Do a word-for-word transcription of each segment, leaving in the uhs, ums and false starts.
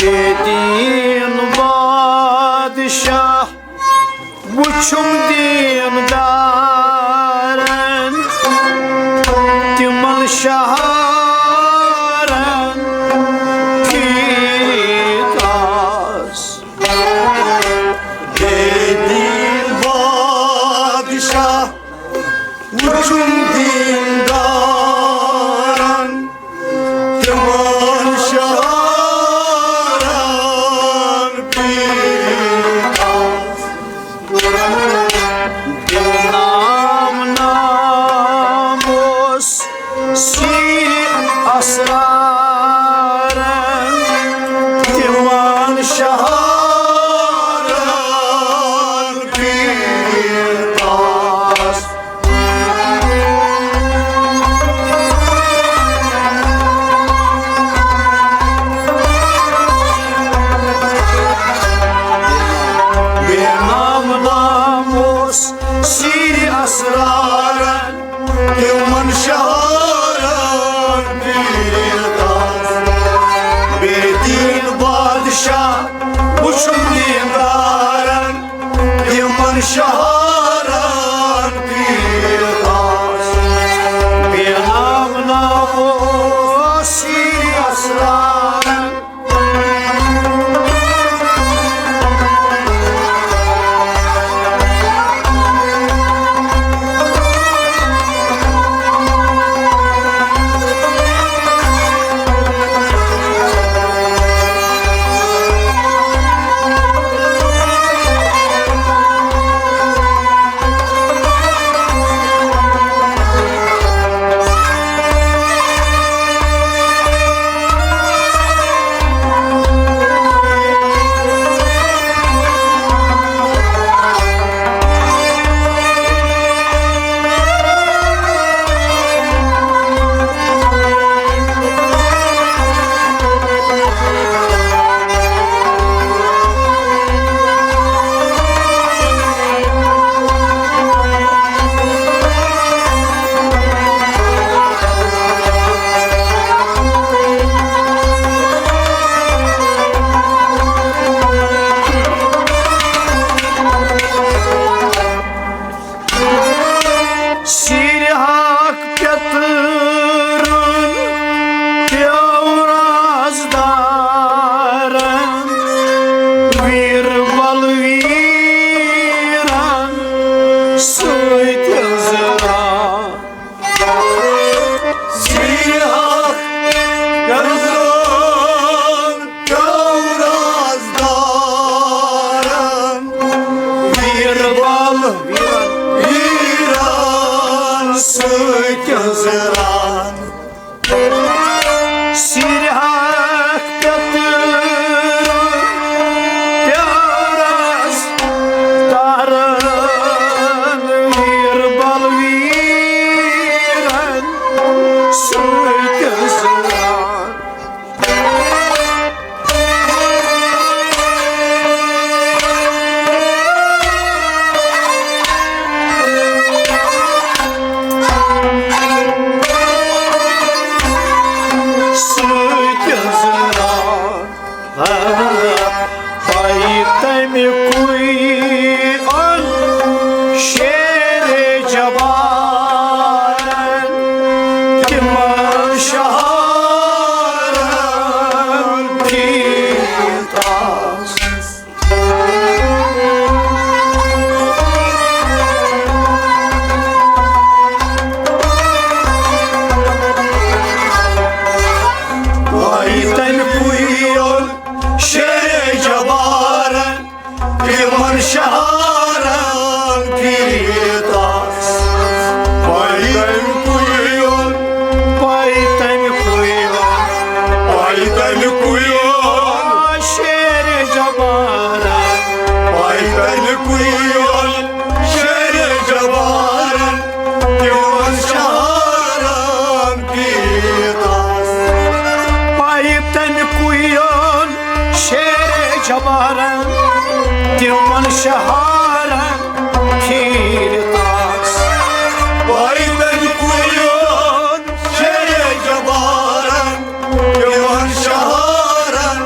بے دین بادشاہ وُچھُم دیندارن، تِمن شہارن پیٖتاس۔ بے دین بادشاہ وُچھُم دیندارن، تِمن شہارن پیٖتاس۔ بے نام نام اوس سیٖر اسرارن، تِمن شہارن پیٖتاس۔ بے نام نام اوس سیٖر اسرارن، تِمن شہارن پیٖتاس۔ بے دین بادشاہ وُچھُم دیندارن، تِمن شہارن پیٖتاس۔ بے نام نام اوس سیٖر اسرارن۔ سیرِ حق پیٚترن پیٚو رازدارن، ویٖر بلویرن سۭتۍ زٕران۔ سیرِ حق پیٚترن پیٚو رازدارن، ویٖر بلویرن سۭتۍ زٕران۔ سیرِ حق پیٚترن پیٚو رازدارن، ویٖر بلویرن سۭتۍ زٕران۔ سۭتۍ زٕران۔ پَے تَمہِ کُے اوٚن شیرِ جبارن، تِمن شہارن پیٖتاس۔ پَے تَمہِ کُے اوٚن شیرِ جبارن، تِمن شہارن پیٖتاس۔ پَے تَمہِ کُے اوٚن، پَے تَمہِ کُے اوٚن، پَے تَمہِ کُے اوٚن شیرِ جبارن۔ پَے تَمہِ کُے اوٚن شیرِ جبارن، تِمن شہارن پیٖتاس۔ پَے تَمہِ کُے اوٚن شیرِ جبارن، تِمن شہارن پیٖتاس۔ پَے تَمہِ کُے اوٚن شیرِ جبارن، تِمن شہارن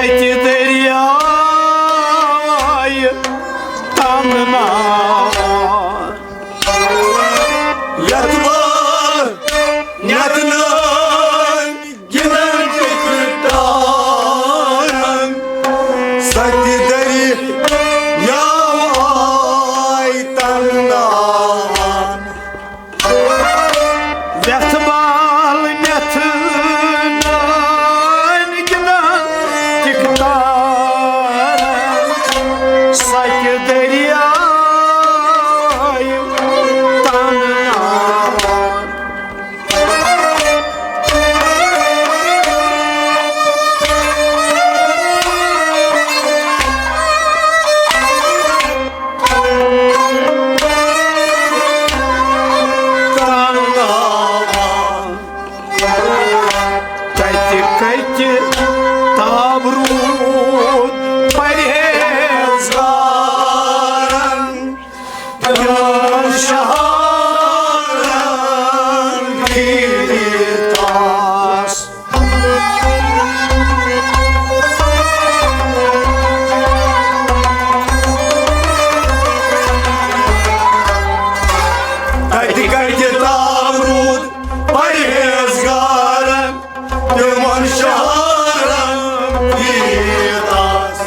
تہِ دٔریاوے تنٛگناوان۔ یتھ بال نٮ۪تہٕ نٲنۍ گِنٛدان ٹِکہٕ ٹارن، سۄ تہِ دٔریاو آے تنٛگناوان۔ وٮ۪تھ بال نٮ۪تھ نٲنۍ گِنٛدان ٹِکہٕ ٹارن، سۄ تہِ دٔریاو آے تنٛگناوان۔ تنٛگناوان۔ تتہِ کتہِ تاب روٗد پرہیزگارن، تِمن شہارن پھیٖرِتھ آس۔ تتہِ کتہِ تاب روٗد پرہیزگارن، تِمن شہارن پھیٖرِتھ آس۔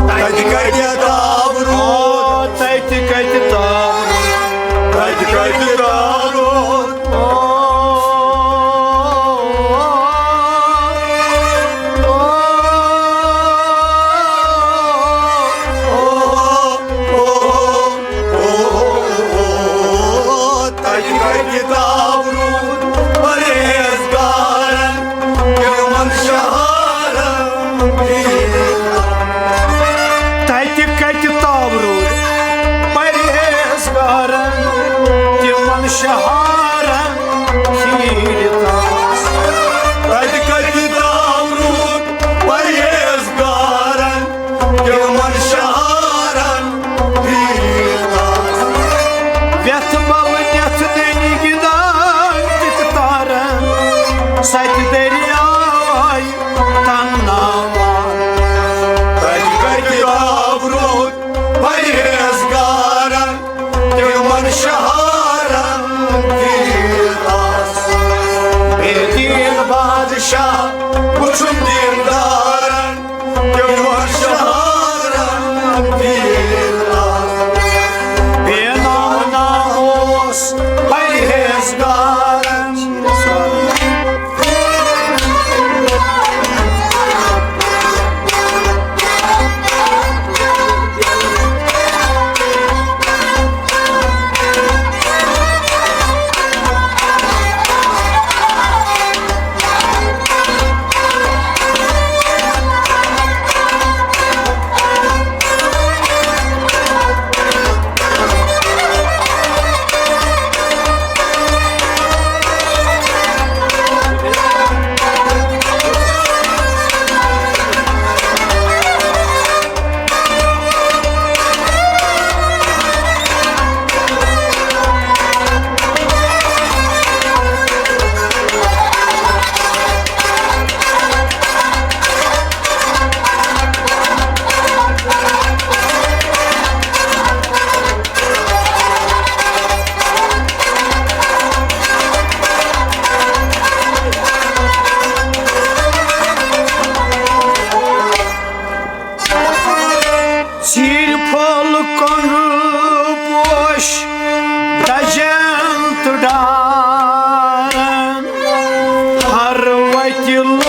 تتہِ کتہِ تاب روٗد، تتہِ کتہِ تاب روٗد، تتہِ کتہِ تاب روٗد۔ تتہِ کتہِ تاب روٗد پرہیزگارن، تِمن شہارن۔ تتہِ کتہِ تاب روٗد پرہیزگارن، تِمن شہارن پھیٖرِتھ آس۔ تتہِ کتہِ تاب روٗد پرہیزگارن، تِمن شہارن پھیٖرِتھ آس۔ وٮ۪تھ بل نٮ۪تھ نٔنۍ گِنٛدان ٹِکہٕ ٹارن، سۄ تہِ دٔریاو آے تنٛگناوان۔ تتہِ کتہِ تاب روٗد پرہیزگارن، تِمن شہارن پھیٖرِتھ آس۔ بے دیٖن بادشاہ وُچھُن دیٖندارن، تِمن شہارن پھیٖرِتھ آس۔ بے نام ناموس پرہیزگارن۔ ژیٖرۍ پھوٚل کۄنٛگہٕ پوش دَجن تہٕ ڈارن، ہر وَتہِ لوٗکن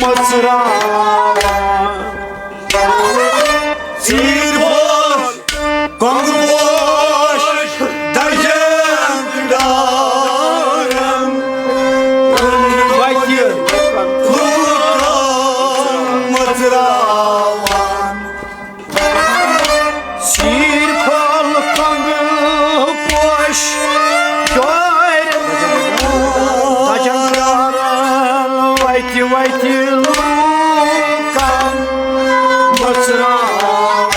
مٔژراوان۔ ژیٖرۍ پھوٚل کۄنٛگہٕ پوش دَجن ڈارن، وَتہِ لوٗکن مٔژراوان۔ ژیٖرۍ پھوٚل کۄنٛگہٕ پوش ڈارن، دَجن ڈارن، وَتہِ وَتہِ لوٗکن مٔژراوان۔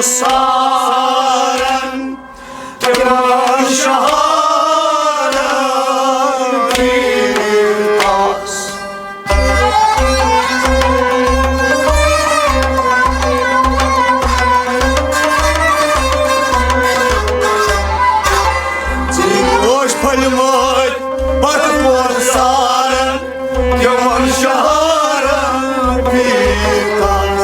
سارن تِمن شہارن بیٖڑ تس۔ ژیٖرۍ پوش پھٔلۍ مٕتۍ پتہٕ پوش سارن تِمن شہارن بیٖڑ تس۔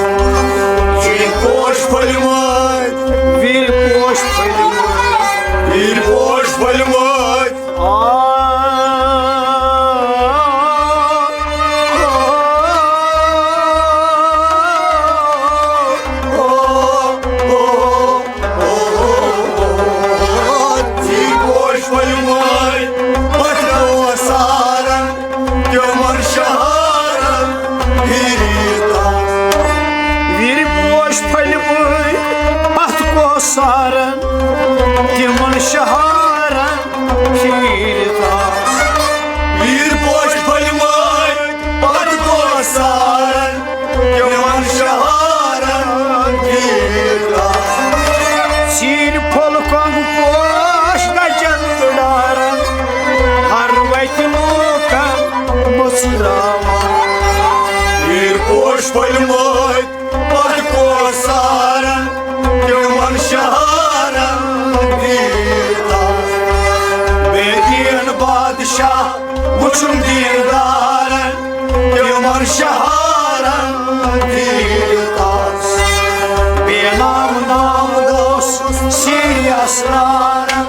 ژیٖرۍ پوش پھٔلۍ مٕتۍ، ویٖرۍ پوش پھٔلۍ مٕتۍ، ویٖرۍ پوش پھٔلۍ مٕتۍ۔ آ، آ، آ، آ۔ ژیٖرۍ پوش پھٔلۍ مٕتۍ، پتہٕ پوش سارن تِمن شہارن بیٖڑ تس۔ ویٖرۍ پوش پھٔلۍ مٕتۍ، پتہٕ پوش سارن تِمن شہارن بیٖڑ تس۔ ویٖرۍ پوش پھٔلۍ مٕتۍ، پتہٕ پوش سارن تِمن شہارن بیٖڑ تس۔ ژیٖرۍ پھوٚل کۄنٛگ پوش گجن تہٕ ڈارن، ہر وتہِ لوٗکن مُژراوان۔ ویٖرۍ پوش پھٔلۍ مٕتۍ، پتہٕ پوش سارن تِمن شہارن بیٖڑ تس۔ بے دین بادشاہ وُچھُن دیٖندارن تِمن شہارن بیٖڑ تس۔ بے نام نام دوس سیٖری اسرارن۔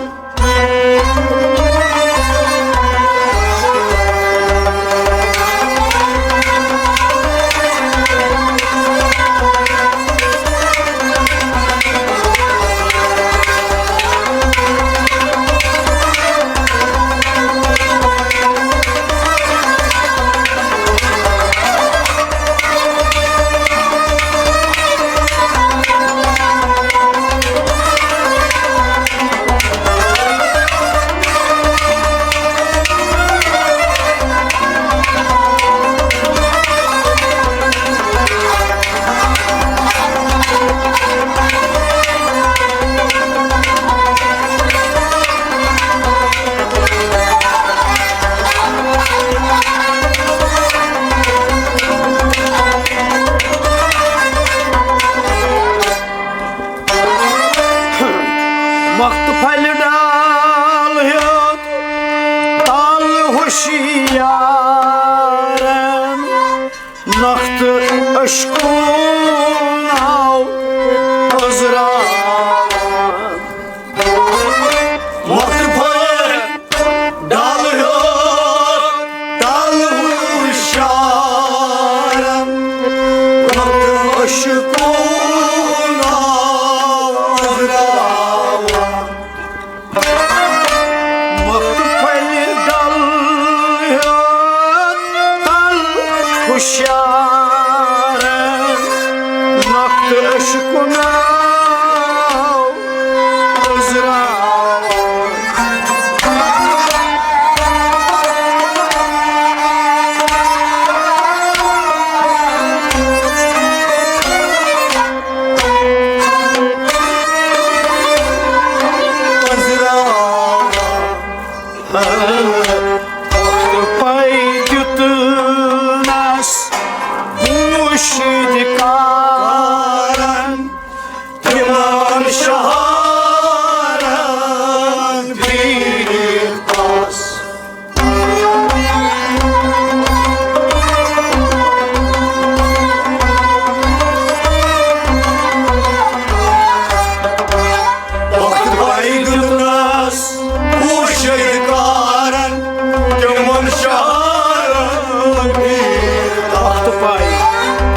مۄختہٕ پھلہِ ڈال ہیوٚت تل ہوشیارن، نۄختہٕ اشکوٗن آو أزراوان۔ مۄختہٕ پھلہِ ڈل ہیوٚت تل ہوشیارن، نۄختہٕ اشکوٗن آو أزراوان۔ مۄختہٕ پھلہِ ڈل ہیوٚت تل ہوشیارن، نۄختہٕ اشکوٗن آو أزراوان۔ پاے دیُتنس پوشیدٕ کارن تِمن شہارن بیٖڑ تس۔ وقت پاے دیُتنس پوشیدٕ کارن تِمن شہارن بیٖڑ تس۔ وقت پاے،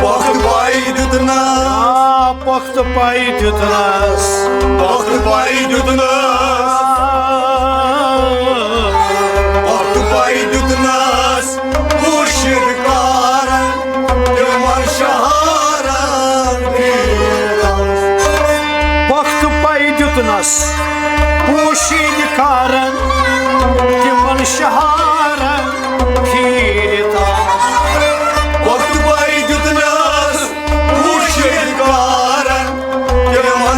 وقت پاے دیُتنس۔ آ، پۄختہٕ پاے دیُتنس۔ پۄختہٕ پاے دیُتنس۔ پۄختہٕ پاے دیُتنس۔ پوشیدٕ کارن تِمن شہارن بیٖڑ تس۔ پۄختہٕ پاے دیُتنس۔ پوشیدٕ کارن تِمن شہارن پھیٖرِتھ۔ وقت پاے دیُتنس پوشیدٕ کارن تِمن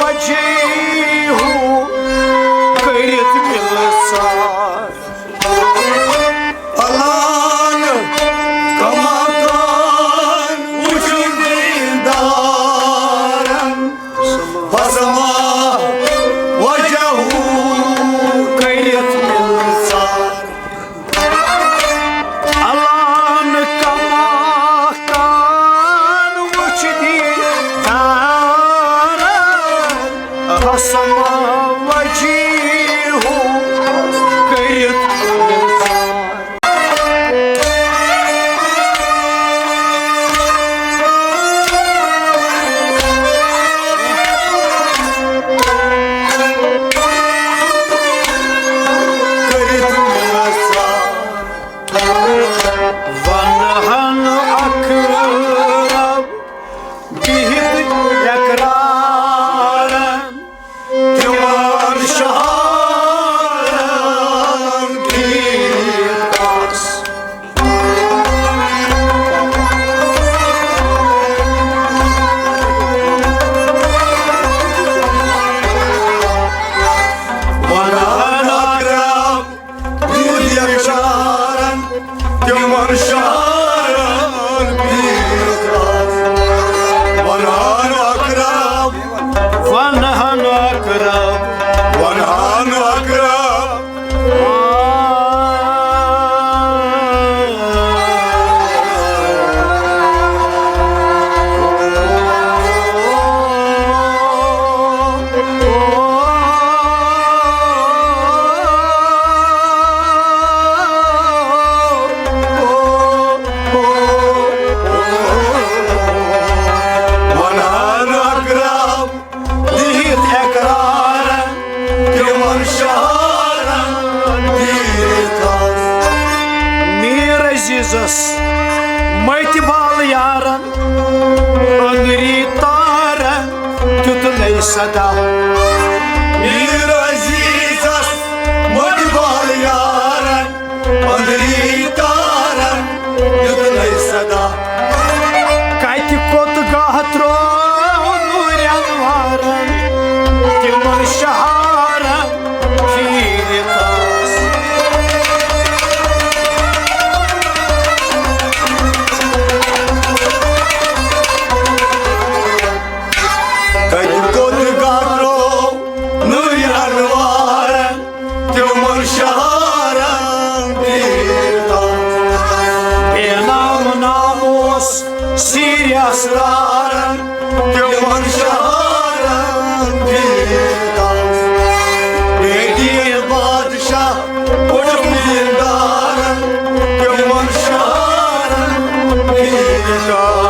وجیہو کٔرِتھ مِلہٕ ژار۔ الان کماکان وُچھُن دیندارن، بسما وجہو کٔرِتھ مِلہٕ ژار۔ الان کماکان وُچھ دیندارن، بسما وجیہو کٔرِتھ مِلہٕ ژار۔ کٔرِتھ مِلہٕ ژار۔ ونہن اقرب بِہِتھ اقرارن، تِمن شہارن پیٖٹھ آس۔ ونہن اقرب یوٗت یکجارن تِمن شہارن پیٖٹھ آس۔ ونہن اقرب، ونہن اقرب، ونہن اقرب۔ ونہن اقرب دِتھ اقرارن، تِمن شہارن دِتھ آس۔ میر عزیزس متہِ بال یارن، أنٛدری تارن دیُت نَے صدا۔ میر عزیزس متہِ بال یارن، أنٛدری تارن دیُت نَے صدا۔ کتہِ کوٚت گاہ ترٛوو نوٗرِ انوارن، تِمن شہارن پھیٖرِتھ آس۔ کتہِ کوٚت گاہ ترٛوو نوٗرِ انوارن، تِمن شہارن پیٖٹھ آس۔ بے نام ناموس سیرِ اسرارن، تِمن شہارن پیٖٹھ آس۔ بے دین بادشاہ پوٚٹُم دیندارن، تِمن شہارن پیٖٹھ آس۔